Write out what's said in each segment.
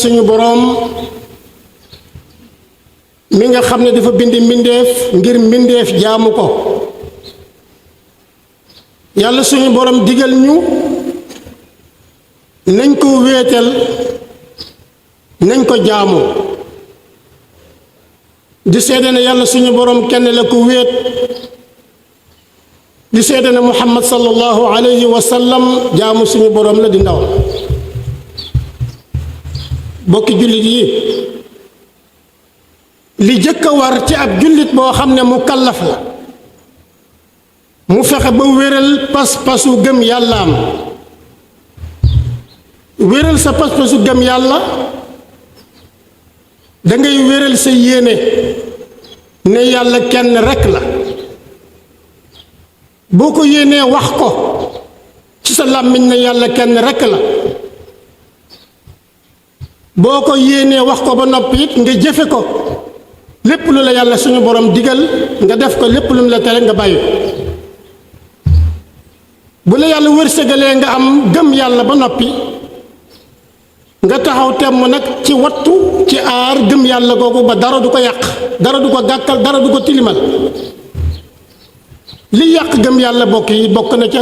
suñu boroom mi nga xam ne dafa bind mbindeef ngir mbindeef jaamu ko. yàlla suñu boroom digal ñu nañ ko wéetal nañ ko jaamu di seede ne yàlla suñu boroom kenn la ko wéet di seede ne muhammad sallallahu alayhi wa sallam jaamu suñu boroom la di ndaw. bokki jullit yi li jëkk a war ci ab jullit boo xam ne mu kallaf la mu fexe ba wéral pas-pasu gëm yàllaam. wéral sa pas-pasu gëm yàlla dangay wéral sa yéene ne yàlla kenn rekk la. boo ko yéenee wax ko ci sa làmmiñ ne yàlla kenn rekk la, boo ko yéenee wax ko ba noppi it nga jëfe ko. lépp lu la yàlla suñu borom digal nga def ko, lépp lu mu la tere nga bàyyi ko. bu la yàlla wërsëgalee nga am gëm yàlla ba noppi nga taxaw temm nag ci wattu ci aar gëm yàlla googu ba dara du ko yàq, dara du ko gàkkal, dara du ko tilimal. li yàq gëm yàlla bokk yi bokk na ca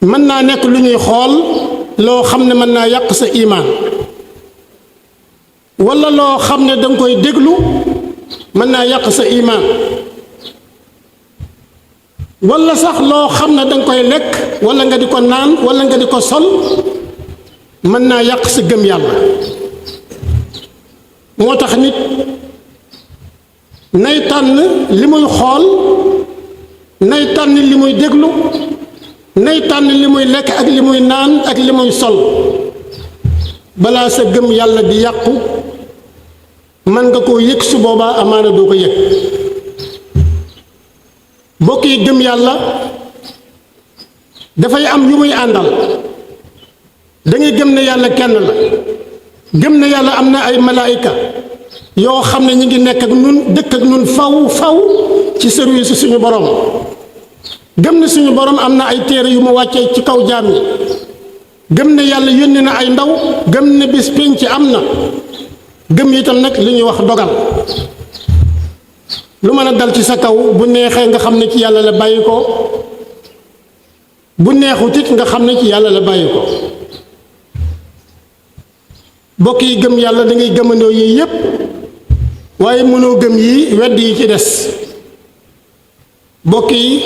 mën naa nekk lu ñuy xool loo xam ne mën naa yàq sa imaan, walla loo xam ne danga koy déglu mën naa yàq sa imaan, walla sax loo xam ne danga koy lekk walla nga di ko naan walla nga di ko sol mën naa yàq sa gëm yàlla. moo tax nit nay tànn li muy xool, nay tànn li muy déglu, nay tànn li muy lekk ak li muy naan ak li muy sol balaa sa gëm yàlla di yàqu. mën nga koo yëg, su boobaa amaana doo ko yëg. mbokk yi, gëm yàlla dafay am yu muy àndal. dangay gëm ne yàlla kenn la, gëm ne yàlla am na ay malaayika yoo xam ne ñu ngi nekk ak nun, dëkk ak nun faw ci service suñu borom. gëm ne suñu borom am na ay téere yu mu wàccee ci kaw jaam yi. gëm ne yàlla yónni na ay ndaw, gëm ne bis pénc am na. gëm itam nag li ñuy wax dogal. lu mën a dal ci sa kaw bu neexee nga xam ne ci yàlla la bàyyi ko, bu neexut it nga xam ne ci yàlla la bàyyi ko. bokk yi, gëm yàlla da ngay gëmandoo yii yépp waaye mënoo gëm yi wedd yi ci des. bokk yi,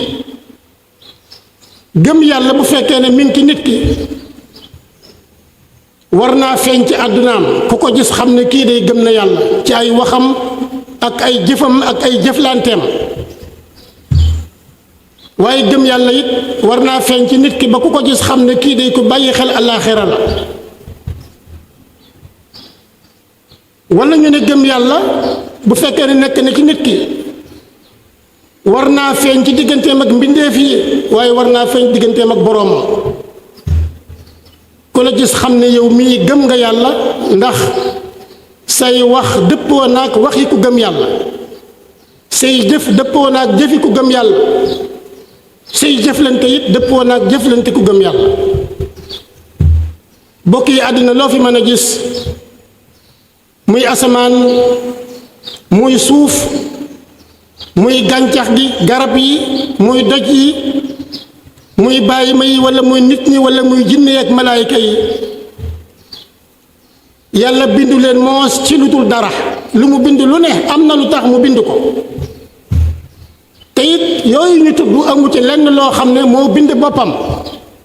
gëm yàlla bu fekkee ne mi ngi ci nit ki war naa feeñ ci àddunaam. ku ko gis xam ne kii day gëm na yàlla ci ay waxam ak ay jëfam ak ay jëflanteem. waaye gëm yàlla it war naa feeñ ci nit ki ba ku ko gis xam ne kii day ko bàyyi xel àllaaxira la. walla ñu ne gëm yàlla bu fekkee ne nekk na ci nit ki war naa feeñ ci digganteem ak mbindeef yi waaye war naa feeñ digganteem ak boroomam. ku la gis xam ne yow mii gëm nga yàlla ndax say wax dëppoo naag waxi ku gëm yàlla, say jëf dëppoo naag jëfi ku gëm yàlla, say jëflante it dëppoo naag jëflante ku gëm yàlla. bokk yi, àddina loo fi mën a gis muy asamaan, muy suuf, muy gàncax gi, garab yi, muy doj yi, muy bàyyi ma yi walla muy nit ñi walla muy jinne ak malaayika yi, yàlla bindu leen moos ci lu dul dara. lu mu bind lu ne am na lu tax mu bind ko. te it yooyu ñu tudd amu ci lenn loo xam ne moo bind boppam,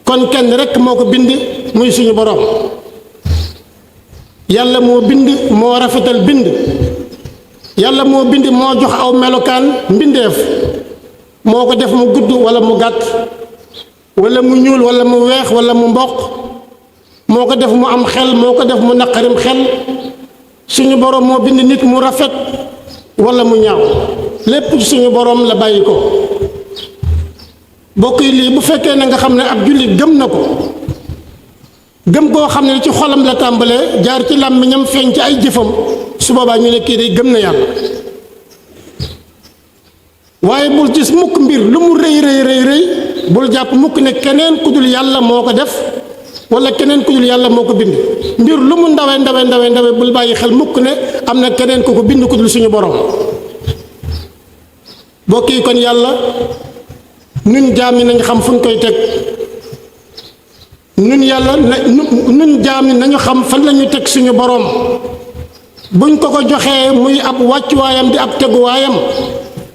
kon kenn rekk moo ko bind muy suñu boroom. yàlla moo bind, moo rafetal bind. yàlla moo bind, moo jox aw melokaan mbindeef. moo ko def mu gudd walla mu gàtt, walla mu ñuul walla mu weex walla mu mboq. moo ko def mu am xel, moo ko def mu naqarim xel. suñu boroom moo bind nit mu rafet walla mu ñaaw, lépp suñu boroom la bàyyi ko. bokk yi, lii bu fekkee ne nga xam ne ab jullit gëm na ko, gëm koo xam ne ci xolam la tàmbalee jaar ci làmmiñam feeñ ci ay jëfam, su boobaa ñu ne kii day gëm na yàlla. waaye bul gis mukk mbir lu mu rëy rëy rëy rëy bul jàpp mukk ne keneen ku dul yàlla moo ko def wala keneen ku dul yàlla moo ko bind mbir lu mu ndawe ndawe ndawe ndawe bul bàyyi xel mukk ne am na keneen ku ko bind ku dul suñu borom bokk yi kon yàlla nun jaam yi nañ xam fu ñu koy teg nun yàlla nun jaam yi nañu xam fan la ñuy teg suñu borom buñ ko joxee muy ab wàccuwaayam di ab teguwaayam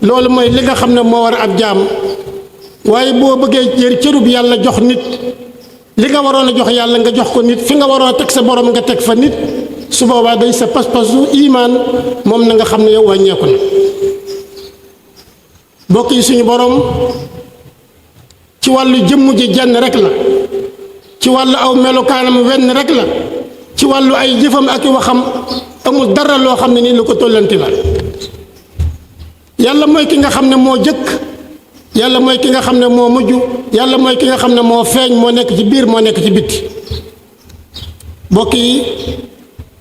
loolu mooy li nga xam ne moo war a ab jaam waaye boo bëggee jër cërub yàlla jox nit li nga waroon a jox yàlla nga jox ko nit fi nga waroon a teg sa borom nga teg fa nit su boobaa day sa pas-pasu imaan moom na nga xam ne yow wàññeeku na bokk yi suñu borom ci wàllu jëmm ji jenn rek la ci wàllu aw melukaanam wenn rek la ci wàllu ay jëfam ak i waxam amul dara loo xam ne nii lu ko tollanti la yàlla mooy ki nga xam ne moo jëkk yàlla mooy ki nga xam ne moo mujj yàlla mooy ki nga xam ne moo feeñ moo nekk ci biir moo nekk ci bitti bokk yi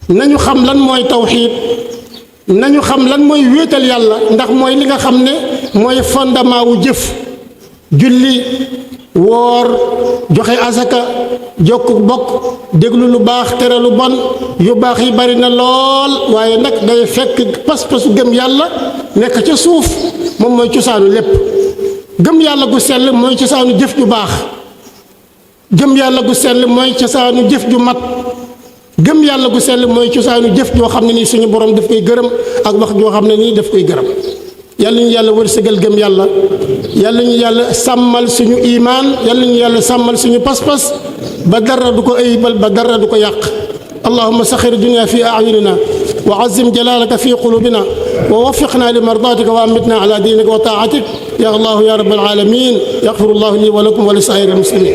nañu xam lan mooy tawxiid nañu xam lan mooy wéetal yàlla ndax mooy li nga xam ne mooy fondement wu jëf julli woor joxe asaka jokku bokk déglu lu baax tere lu bon yu baax yi bari na lool waaye nag day fekk pas-pasu gëm yàlla nekk ca suuf moom mooy cosaanu lépp gëm yàlla gu sell mooy cosaanu jëf ju baax gëm yàlla gu sell mooy cosaanu jëf ju mat gëm yàlla gu sell mooy cosaanu jëf joo xam ne nii suñu borom daf koy gërëm ak wax joo xam ne nii daf koy gërëm yàlla ñu yàlla wërsëgal gëm yàlla yàlla ñu yàlla sàmmal suñu imaan yàlla ñu yàlla sàmmal suñu pas-pas ba dara du ko ayibal ba dara du ko yàq allahumma saxir dunya fi a'yunina wa azim jalalaka fi qulubina wa waffiqna li mardatika wa amitna ala dinika wa taatik ya allah ya rabbal alamin yaghfiru allah li wa lakum wa li sa'iril muslimin